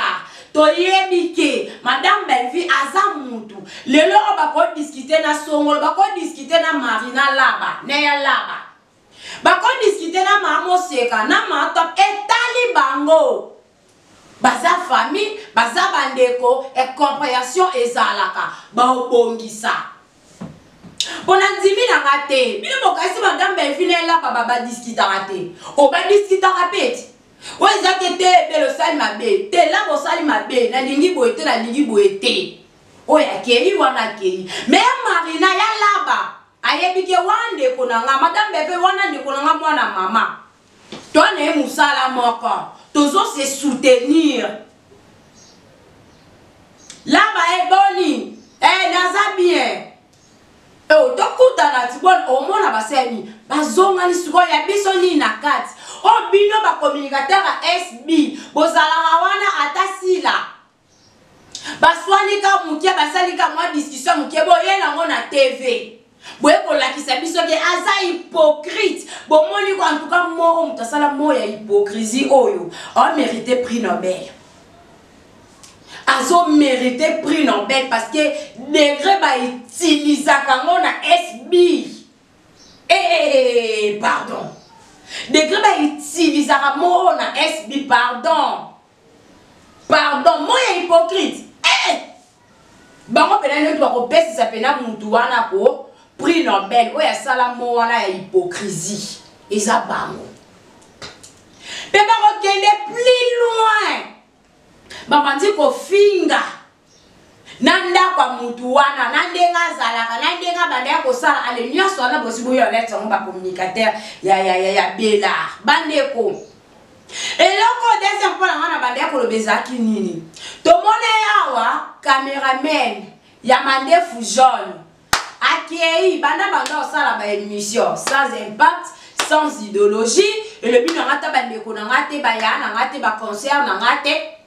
Toyebi ke madame Bellevue aza mutu. Lelo oyo bako discuter na Songolo, bako discuter na Marina Laba, na ya Laba. Bako discuter na Mama Moseka, na Mama Top, etali bango. Baza famille, baza bandeko, et comprehension ezalaka, baobongisa. Pona ndimi na nga te. Bino bokanisi madame Bellevue na Laba ba ba discutaka te. O ba discutaka pe ti. Oyo eza ke te Belle osali mabe, te Laba osali mabe, nalingi boye te, nalingi boye te. Oyo akei wana akei. Mais ya Marina ya Laba ayebi ke wana ndeko na nga, madame Bellevue wana ndeko na nga mwana mama. To na ye musala moko, tozo se soutenir. Laba e boni, eh naza bien. Oh, tokutana ti bon omona basali bazongani sikoyo ya biso nini na kati. Oh bino ba communicateur ya SB bozalaka wana ata sila. Baswani ka mukie, basali ka mwa discussion mukie, boye nango na TV. Boye kolakisa biso ke aza hypocrite. Bomoni ko en tout cas moko moto asala mot ya hypocrisie oyo, a mérité prix Nobel. Azo mérité prix Nobel parce que degré ba utilisaka ngo na SB. Eh, pardon. Degré ba utilisaka mot na SB, pardon. Pardon, mot ya hypocrite. Eh! Bango pena nyoki bakopesisa pena mutu wana ko prix Nobel oyo asala mot wana ya hypocrisie. Eza bango. Pe bakokende plus loin. Babandi kofinga na ndako ya mutu wana, na ndenge azalaka, na ndenge abanda ya kosala, ale nyonso wana bosi boyo alerte yango ba communicateur ya Bella. Bandeko, eloko deuxième point na nga na banda ya koloba ezalaki nini? Tomone awa cameraman ya mandefu jaune akei banda banda osala ba émission sans impact, sans idéologie, elobi na nga ta bandeko na nga te, baya na nga te, ba concert na nga te.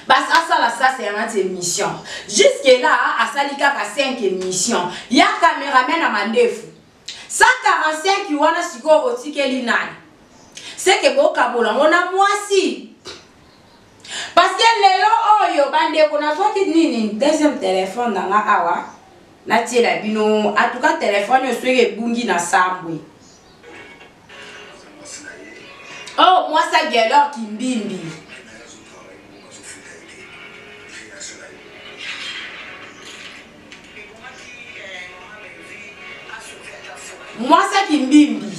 Bas asala ça c'est un émission. Jusque là asali kaka 5 émissions. Ya cameraman na mandefu. 145 wana sikoyo otikeli nani? C'est que bokabola ngo na mwasi. Parce que lelo oyo bandeko nazwaki nini deuxième téléphone na nga awa natiela bino en tout cas téléphone oyo soki ebungi na sambwe. Oh mwasi ya Gaylor Kimbimbi. Mwasi ya Kimbimbi.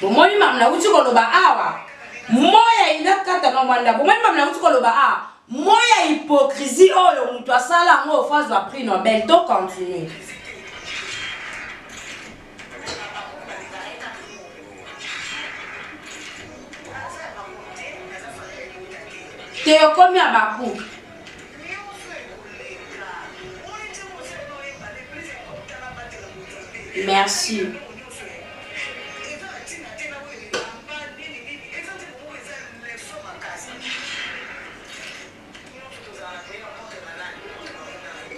Bomoni mamu nauti koloba awa moya inakata na mwanda. Bomoni mamu nauti koloba awa moya hypocrisie oyo mutu asala yango faut azwa prix Nobel. To continue. Te okomi abaku. Merci.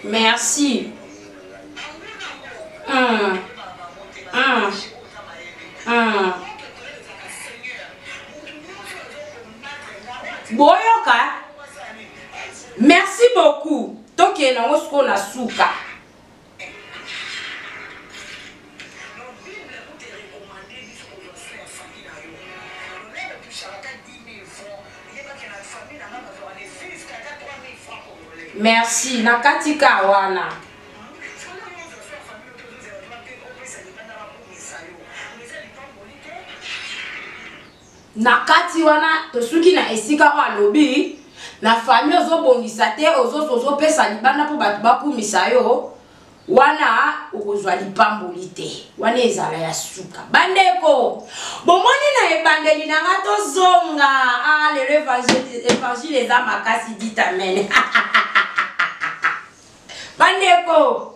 Merci. Mm. Mm. Mm. Boyoka. Merci beaucoup. Tokende nango sikoyo na suka. Merci na kati ka wana. Na kati wana tosuki na esika oyo alobi na famille ozobongisa te ozopesa libanda mpo bato bakumisa yo wana okozwa lipamboli te wana ezala ya suka bandeko bomoni na ebandeli na nga tozonga ah, lelo evangile eza makasi dit amen bandeko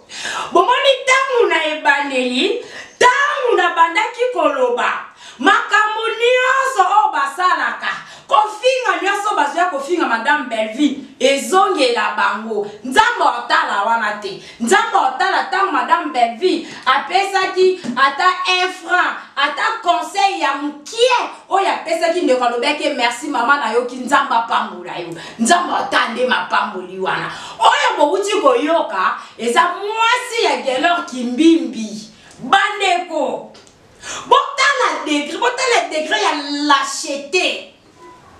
bomoni ntango na ebandeli ntango nabandaki koloba makambo nyonso oyo basalaka kofinga nyonso bazwa kofinga madame bellevue ezongela bango nzambe otala wana te nzambe otala ntango madame bellevue apesaki ata un franc ata conseil ya mokie oyo apesaki ndeko alobaki merci mama nayoki nzambe apambola yo nzambe ata nde mapamboli wana oyo bowuti koyoka eza mwasi ya gelor kimbimbi bandeko botala degre botala degre ya lachete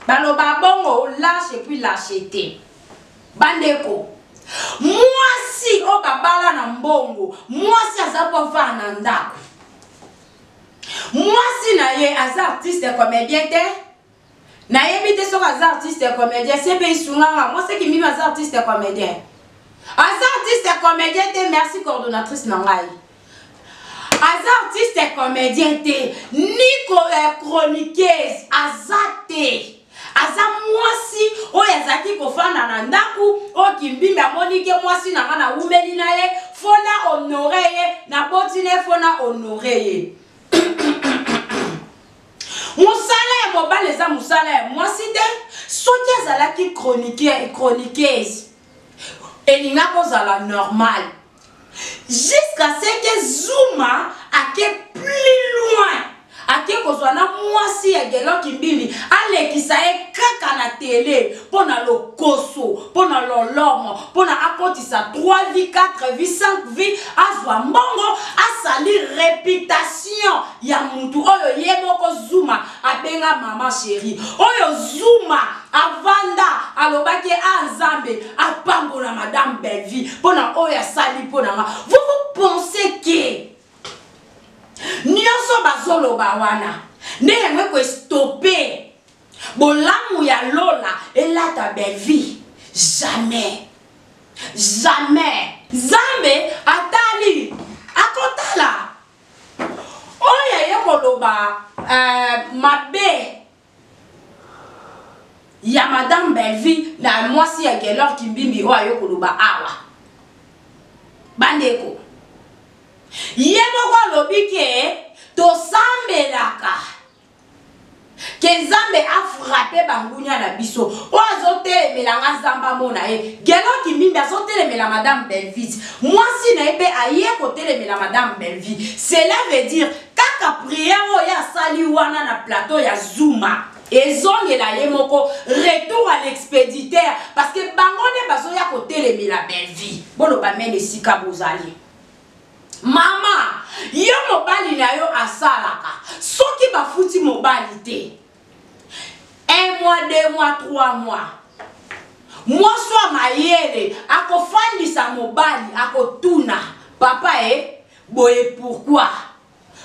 baloba bongo lâche epuis lachete bandeko mwasi oyo babala na mbongo mwasi aza mpo avanda na ndako mwasi na ye aza artiste comédien te nayebi te soki aza artiste comédien sepe isunganga mwasi kimimi aza artiste comédien aza artiste comédien te merci coordonnatrice na ngai aza artiste comédien te ni eh, chroniqueuse aza te aza mwasi oyo azalaki kofanda na ndako oyo kimbimbi amoni ke mwasi na nga nawumeli na ye fo na honore ye naboti na ye fo na honore ye mosala ya mobali eza mosala ya mwasi te soki azalaki chroniqueuse elinga kozala normal jusqu'à ce que zuma ake plus loin ake kozwa na mwasi ya gelor kimbimbi alekisa ye kaka na tele mpo na lokoso mpo na lolomo mpo na akotisa 3 vie 4 vie 5 vie azwa mbongo asali reputation ya mutu oyo ye moko zuma abenga mama chérie oyo zuma avanda alobaki a ah, nzambe apambola madame bellevie mpo na oyo asali mpo na nga vous vous pensez ke nyonso bazoloba wana nde yango ekoestope bolamu ya lola elata bellevie jamais jamais nzambe atali akotala oyo aye koloba euh, mabe ya madame bellevue na mwasi ya gelor kimbimbi oyo aye koloba awa bandeko ye moko alobi ke tosambelaka ke nzambe afrape bangunya na biso oyo azotelemela nga nzambe amona ye gelo kimbimbi azotelemela madame belvite mwasi na ye mpe aye kotelemela madame belvie cela veut dire kaka priere oyo asali wana na plateau ya zuma ezongela ye moko retour à l'expéditeur parce que bango nde bazoya kotelemela belvie boloba mene esika bozali Mama, yo mobali na yo asalaka. Soki bafuti mobali te. Un mois, deux mois, trois mois. Mwasi wa mayele akofandisa mobali akotuna papa e boye pourquoi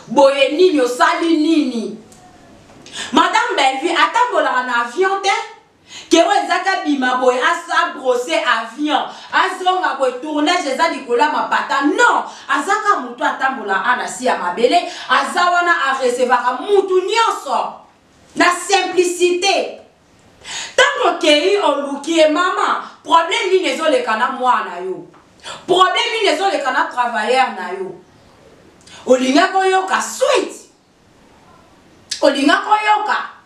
boye nini osali nini madame Bellevue atambolaka na avion te Kero eza kabima boye asa brose avion azonga boye tournage eza likolo ya mapata non aza ka mutu atambola a na si ya mabele aza wana arecevaka mutu nyonso na simplicité ntango okei oluki ye mama problème nini ezoleka na mwana yo problème nini ezoleka na travailleur na yo olingaki oyoka suite olinga koyoka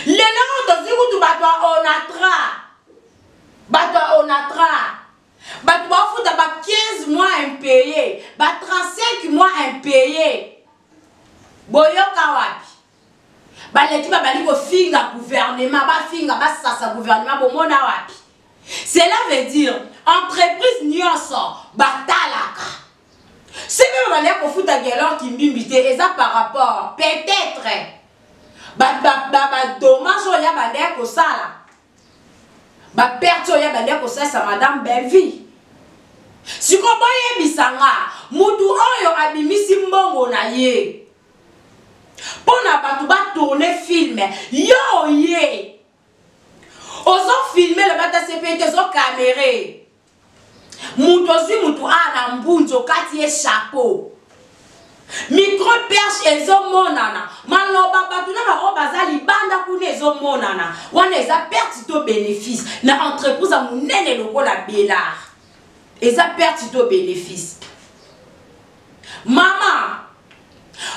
lelo oyo tozwi kutu bato ya onatra bato ya onatra Bato bafuta ba 15 mois impayé, ba 35 mois impayé. Boyoka wapi? Baleki babali kofinga gouvernement, bafinga basasa gouvernement, bomona wapi? Cela veut dire entreprise nyonso batalaka. Soki mpe babandi kofuta Gelor Kimbimbi te, eza par rapport peut-être ba ba ba, ba dommage oyo ya bandi kosala, ba perte oyo ya bandi kosalisa Madame Bellevue. Sikoyo boyebisa nga mutu oyo abimisi mbongo na ye mpo na bato batourne film, yo oye ozo filme loba ata sepe te, ozo camere mutu, ozwi mutu a na mbunzu okati ye chapeau, micro perche ezomonana, maloba bato na baoyo baza libanda kuna ezomonana. Wana eza perte to bénéfice na entreprise ya monene lokola Belar? Eza perte to bénéfice? Mama,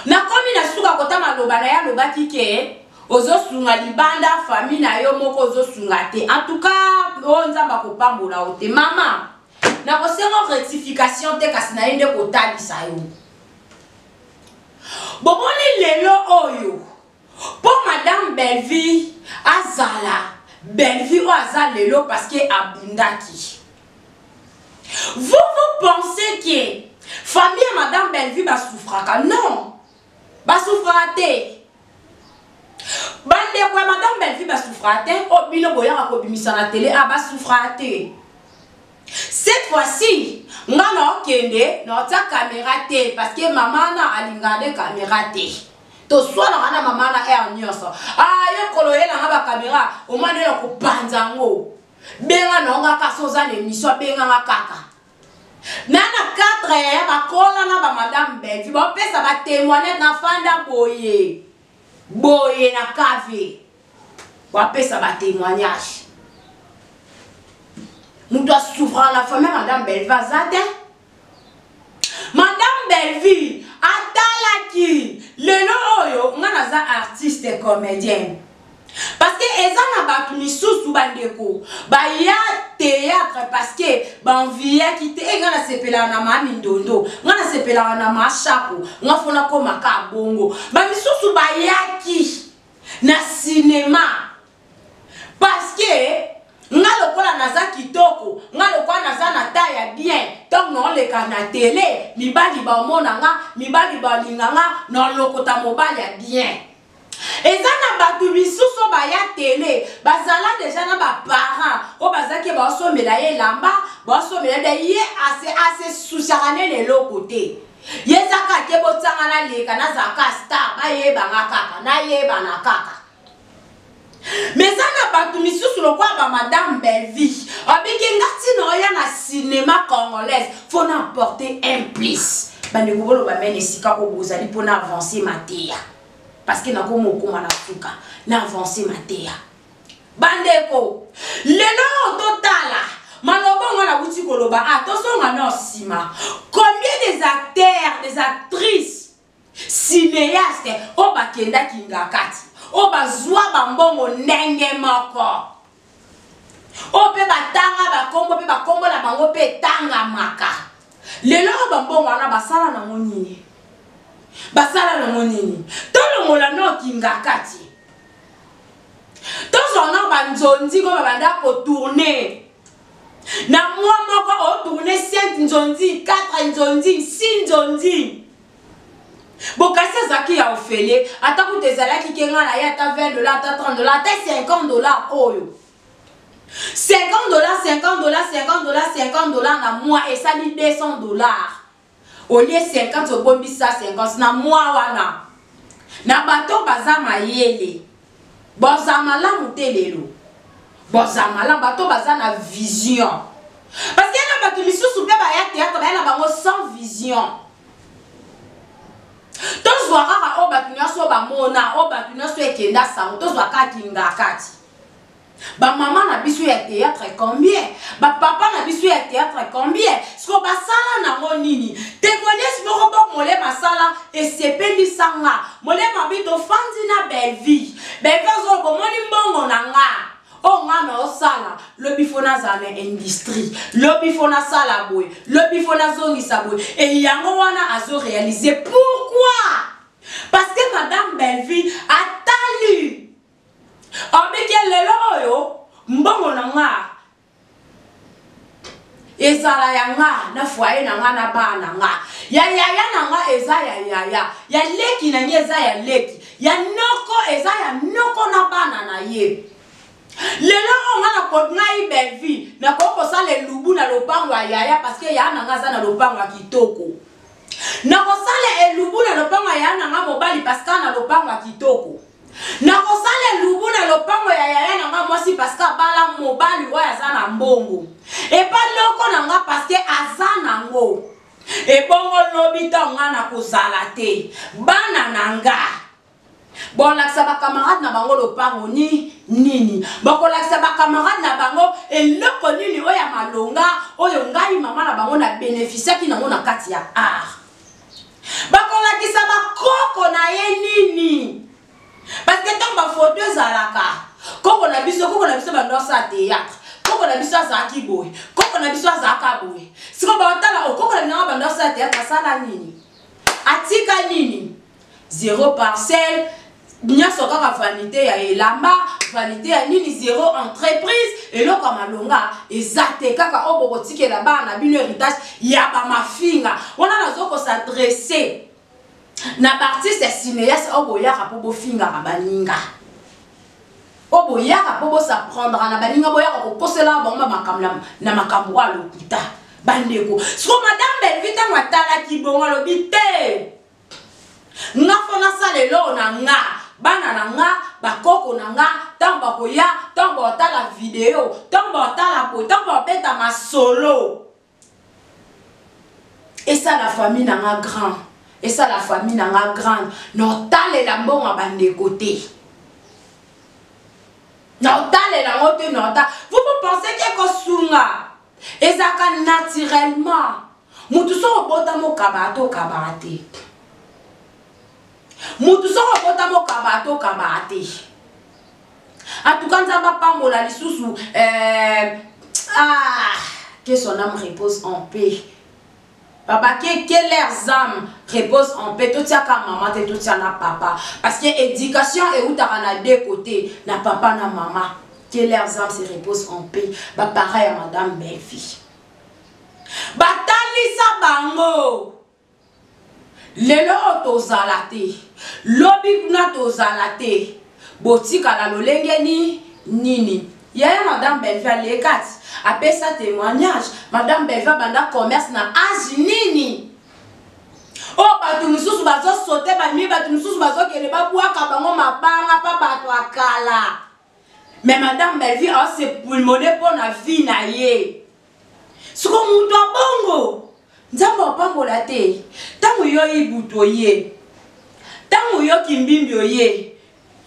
nakomi na suka kota maloba na ye. Alobaki ke ozosunga libanda, famille na yo moko ozosunga te. En tout cas, oyo Nzambe akopambola yo te. Mama, nakosenga rectification te, kasi na ye nde kotalisa yo. Bomoni lelo oyo, mpo Madame Bellevue azala Bellevue oyo aza lelo, parce que abundaki. Vous, vous pensez que famille ya Madame Bellevue basouffraka? Non, basouffraka te. Bandeko ya Madame Bellevue basouffraka te. Oyo bino boyaka kobimisa na tele a, basouffraka te. Cette fois-ci, nga na okende na otia caméra te, parce que mama na alingaka nde caméra te. Toswanaka na mama na aire nyonso. Ah, yo kolo oyelanga bacaméra, omwa nde na kopanza yango. Benga na onga kaka so oza na émission, abenganga kaka na na cadre ya bakola na bamadame Bellevue, bapesa batémoignage. Nafanda boye boye na kave, bapesa batémoignage. Moto asouffraka na famille Madame Bellevue aza te. Madame Bellevue atalaki lelo oyo nga naza artiste comédienne, parce que eza na bato misusu, bandeko baya théâtre parce que banviaki te. E nga nasepelaka na maa Mindondo, nga nasepelaka na maa Shako, nga fo nakomaka bongo. Bamisusu bayaki na cinéma parce que nga lokola naza kitoko, nga lokola naza na taille ya bien, ntango naoleka na tele, mibali baomona nga, mibali balinga nga, naolokota mobali ya bien. Eza na bato misusu oyo baya tele, bazala deja na baparent oyo bazalaki baosomela ye elamba, baosomela ye. Ye ase asesusaka nene eloko te. Ye eza kaka ke botianga naleka, nazalaka star, bayebanga kaka, nayebana kaka. Mais eza na bato misusu lokola bamadame Bellevue, abiki nga ntina oya na cinéma congolaise, faut na apporter un plus. Bandeko, boloba mene esika oyo bozali mpona avance mateya, parce que nakoma okóma na suka na avance mateya. Bandeko, lelo oyo totala maloba ngo nauti koloba. A tozonga na nsima, combien des acteurs, des actrices, cinéaste oyo bakendaki Ngakati, oyo bazwa bambongo ndenge moko, oyo mpe batanga bakombo, mpe bakombo na bango mpe etangamaka lelo oyo, bambongo wana basala nango nini? Basala nango nini? Tolongola noki Ngakati, tozwa na banzonzi ko babanda kotourne na mwa moko, otourne 5 nzonzi, 4 nzonzi, 6 nzonzi. Bokasi azalaki ya ofele, ata kuta ezalaki ke ngai na ye ata 20 dollar, ata 30 dollar, ata 50 dollar, oyo 50 dollar, 50 dollar, 50 dollar, 50 dollar na mwa esali 200 dollar. Olie 50, obombisa 50 na mwa wana. Na bato baza mayele, boza malamu te lelo, boza malamu, bato baza na vision, parce que na bato misusu mpe baya théâtre, baya na bango sans vision. Tozwa kaka oyo bato nyonso bamona, oyo bato nyonso ekenda sango, tozwa kaka Kingakati. Bamama na biso ya théâtre combien? Bapapa na biso ya théâtre combien? Siko basala nango nini? Témoignage moko bo Molema asala esepelisanga. Molema bi tofandi na Bellevue, Bellevue azoloba: "Omoni mbongo na nga." Oyo nga naosala, lobi fo nazala na industrie, lobi fo nasala boye, lobi fo nazongisa boye. E yango wana azo réaliser. Pourquoi? Parce que Madame Bellevue atali obike lelo oyo mbongo na nga ezala ya nga na foyer na nga na bana na nga, ya yaya na nga eza ya yaya, ya leki na nga eza ya leki, ya noko eza ya noko na bana na ye. Lelo oyo nga na ngai Bellevue nakoki kosala elubu na lopango ya yaya parce que yaya na nga aza na lopango ya kitoko. Nakosala elubu na lopango ya yaya na nga mobali parce que na lopango ya kitoko. Nakosala elubu na lopango ya yaya na nga mwasi parce que abala mobali oyo aza na mbongo. Epa noko na nga parce que aza nango. Ebongo lobi ntango nga nakozala te, bana na nga bolakisa bakamarade na bango lopango ni nini, bakolakisa bakamarade na bango eloko nini oyo ya malonga oyo ngai mama na bango na bénéficiaki nango na kati ya art. Bakolakisa bakoko na ye nini, parce que ntango bafoto ezalaka koko na biso, koko na biso bando asala théâtre, koko na biso azalaki boye, koko na biso azalaka boye. Siko baotala o koko na binanga bando asala théâtre, asala nini, atika nini? Zéro parcelle, nyonso kaka vanité ya elamba, vanité ya nini, zéro entreprise, eloko ya malonga eza te. Kaka oyo bokotikela bana na bino héritage ya bamafinga wana. Nazo kosadresse na baartiste ya cinéaste oyo boyaka mpo bofingaka baninga, oyo boyaka mpo bosaprendre na baninga, boyaka kokosela bango makambo na makambo oyo alokuta. Bandeko, siko Madame Bellevue ntango atalaki bongo, alobi te, nga fo nasala eloko na nga, bana na nga, bakoko na nga, ntango bakoya, ntango baotala video, ntango baotala boye, ntango baobeta masolo, esala famille na nga grand, esala famille na nga grande. Naotalela mbongo ya bandeko te, naotalela yango te. Naota, vous vous pensez ke kosunga ezalaka naturellement? Mutu soki obotama okabaka te, okabaka te. Mutu soki obotama okabaka te, okabaka te. En tout cas, Nzambe apambola lisusu, ah, que son âme repose en paix. Papa, que leurs âmes reposent en paix. Totiaka maman te, totia na papa. Parce que éducation eutaka na deux côtés, na papa na maman. Que leurs âmes se reposent en paix. Ba pareil à Madame Bellevue. Batalisa bango. Lelo oyo tozala te, lobi kuna tozala te, botikala lolenge ni nini? Yaya Madame Bellevue alekati apesa témoignage. Madame Bellevue abanda commerce na age nini? Oyo bato mosusu bazosote bamii, bato mosusu bazokende babwaka bango mabanga mpa bato ya kala, mais Madame Bellevue aose pulmone mpo na vie na ye. Siko moto abongo, Nzambe apambola te. Ntango yo Ibutu oye, ntango yo Kimbimbi oye,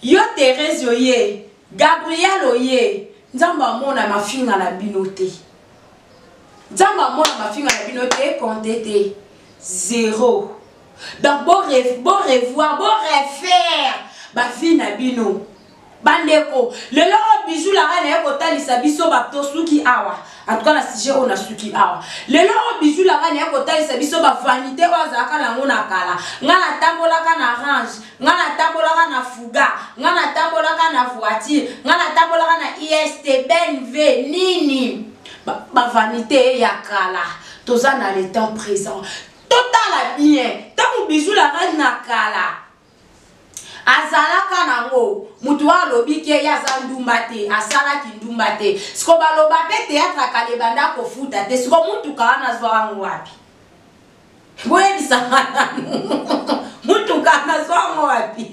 yo Therese oye, Gabriel oye, Nzambe amona mafinga na bino te. Nzambe amona mafinga na bino te, compte te zéro. Donc bo revoir, bo refaire bavie na bino. Bandeko, lelo oyo Bijou la Reine aye kotalisa biso tosuki awa. En tout cas na sujet oyo nasuki awa. Lelo oyo Bijou la Reine aye kotalisa biso bavanité oyo azalaka nango na kala. Nga natambolaka na Range, nga natambolaka na Fuga, nga natambolaka na voiture, nga natambolaka na IST, BNV, nini. Bavanité ya kala. Toza na le temps présent. Totala bien. Ntango Bijou la Reine na kala azalaka nango, mutu oyo alobi ke ye aza ndumba te, asalaki ndumba te. Siko baloba mpe théâtre akala ebanda kofuta te. Siko mutuka wana azwaka yango wapi? Boyebisanga nanu, mutuka wana azwa yango wapi?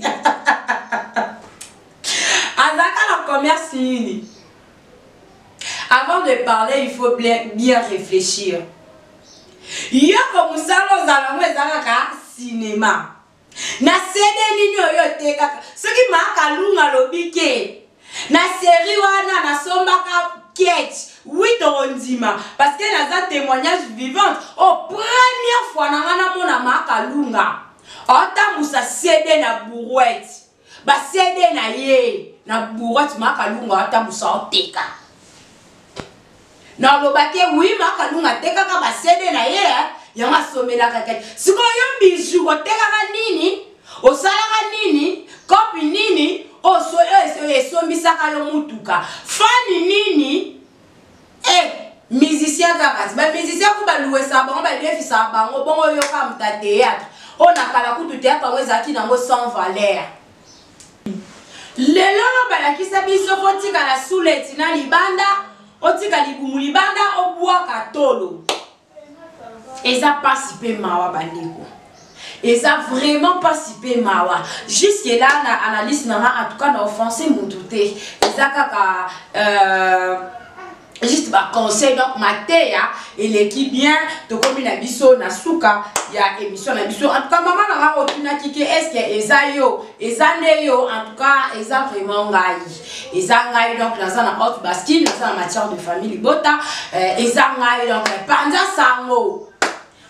Azalaka na commerce nini? Avant de parler, il faut bien, bien réfléchir. Yoko mosala ozala yango eza kaka cinéma na CD nini oyo otekaka? Soki Makalunga alobi ke na série wana nasombaka ketch, oui, tokondima, parce que naza témoignage vivante. O première fois na nga namona Makalunga aotambusa CD na brouette, ba CD na ye. na bourate makalunga atambusa oteka naloba te wi makalunga atekaka basede na ye eh, yango asomelaka kati sikoyo yo bijou otekaka nini osalaka nini kopi nini oyo esombisaka yo motuka fani nini eh musicien kaka ti bamusicien ku baluwesaka bango badefisaka bango bongo oyoka moto ya théâtre oyo na kala kutu théâtre yango ezalaki nango sans valeur lelo oyo balakisa biso fotikala suleti na libanda otika libumu libanda obwaka tolo eza mpasi mpe mawa bandeko eza vraiment mpasi mpe mawa jusque là na analyse na nga en tout cas na offense mutu te eza kaka euh, juste baconseil donc mateya eleki bien tokomi na biso na suka ya émission na biso en tout cas mama na nga otunaki ke est ce que eza yo eza nde yo en tout cas eza vraiment ngai eza ngai donc naza na haute bascule naza na matière de famille libota euh, eza ngai donc panza sango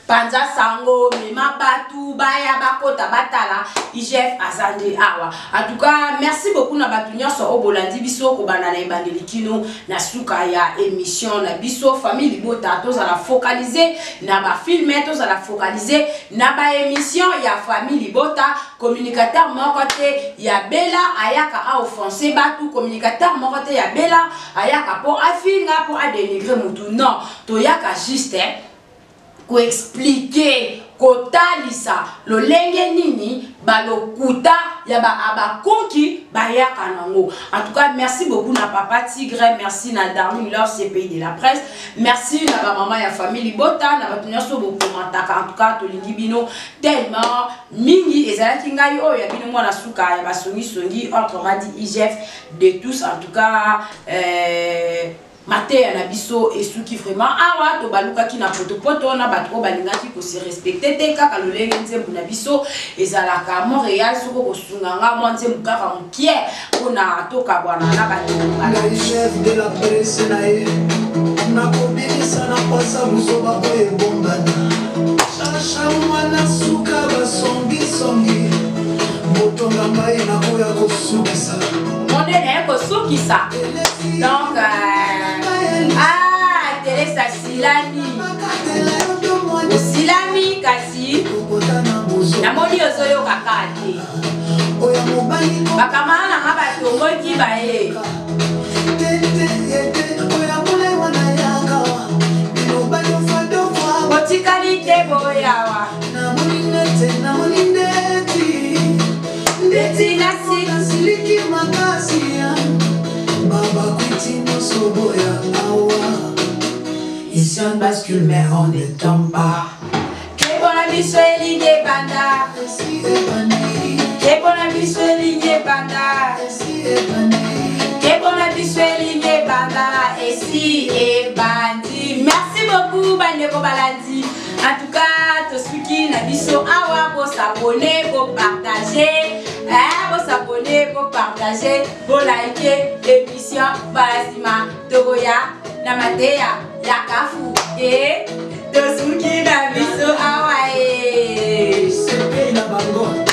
panza sango mema batu baya bakota batala igf aza nde awa en tout cas merci beaucoup na bato nyonso oyo bolandi biso kobanda na ebandeli kino na suka ya émission na biso famille libota tozala focalise na bafilme tozala focalise na baémission ya famille libota communicateur moko te ya bela ayaka a offense batu communicateur moko te ya bela ayaka mpo afinga mpo adenigre mutu non toyaka juste koexplike kotalisa lolenge nini balokuta ya baabakonki bayaka nango en tout cas merci beaucoup na papa tigre merci na darling love cpi de la presse merci na bamama ya famille libota na bato nyonso bokomantaka en tout cas tolingi bino tellement mingi ezalaki ngai oyo ya bino mwana suka ya basongisongi autrement dit igf de tous en tout cas euh, mateya na biso esuki vraiment awa tobalukaki na potopoto na bato oyo balingaki kose respecte te kaka lolenge nzembo na biso ezalaka montréal soki okosunga nga mwa nzembo kaka mokie mpona tokabwana na bato ngai chef de la presse na ye nakobimisa na pasa buzoba oyo ebombana shasha mwana suka basongisongi moto na ngai nakoya kosukisa monde naye kosukisa donc euh, ah teresa silami osilami kasi namoni ozoyoka kaka te bakamara na nga batomboki baye otikali te boyawa ndeti nasiliki makasi babakwiti nyonso boya awa Ici on bascule mais on ne tombe pas. Kebo na biso elingi ebanda. Kebo na biso elingi ebanda. Kebo na biso elingi ebanda. Esi ebandi. Merci beaucoup bandeko balandi. En tout cas, tosuki na biso awa bo s'abonner, bo partager. Eh, bo s'abonner, bo partager, bo liker émission bala nsima tokoya na mateya ya kafu e tosuki na biso awa e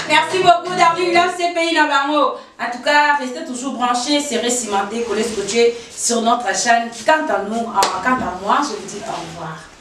Merci beaucoup Darling Love CPI na bango. En tout cas, restez toujours branchés, serrés, cimentés, collés, scotchés sur notre chaîne. Quant à nous, quant à moi, je vous dis au revoir.